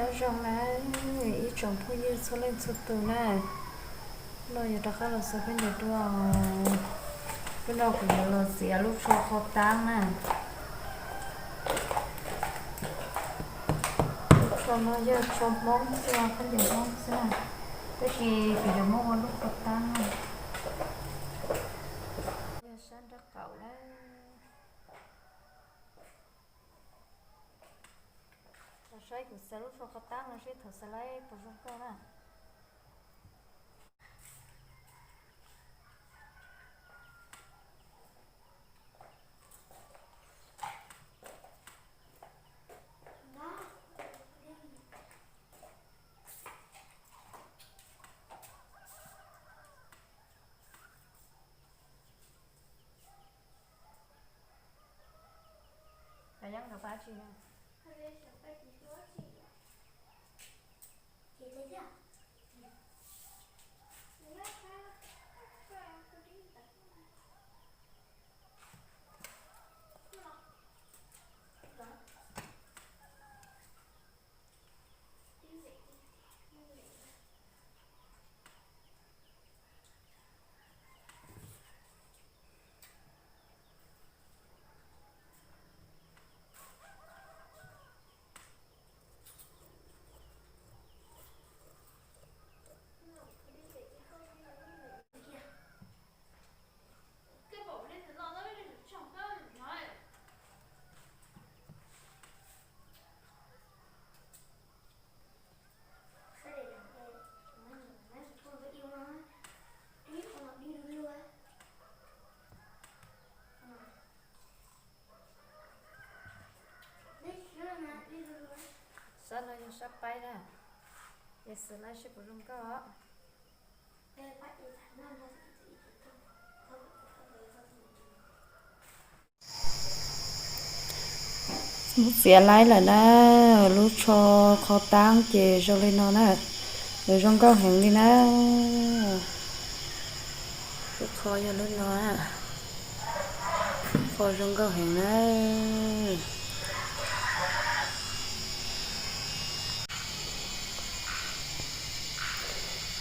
Nyob zoo na ib tsoom phooj ywg txhua leej txhua tus na, no yog rov qab los xaws khaub ncaws dua. Lub no kuv yuav los txiav lub tsho qhov taav na. Lub tsho no yog tsho Hmoob xwb, khaub ncaws Hmoob xwb, tab sis kuv yuav muab ua lub qhov taav na. Yog sab nraub qaum na. Los saib kuv xaws lub tsho qhov taav no seb thaum xaws laib puas zoo nkauj na. Sab no yog sab paib na, es xaws laib seb puas zoo nkauj os. Muab txiav laib lawm na, lub tsho qhov taav ces zoo li no na, nws zoo nkauj heev li na. Lub qhov yog lub no, qhov zoo nkauj heev na.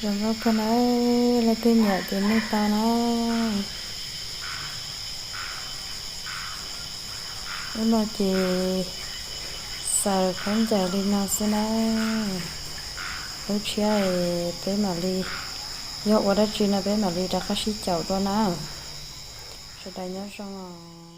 Zoo nkauj kawg na, leej twg nyiam ces nej tau na. Lub no ces xaws khaub ncaws li no xwb na. Lub tshiab peb mam li, yog ua dab tsi no peb mam li rov qab sib caum dua na. Sawv daws nyob zoo os.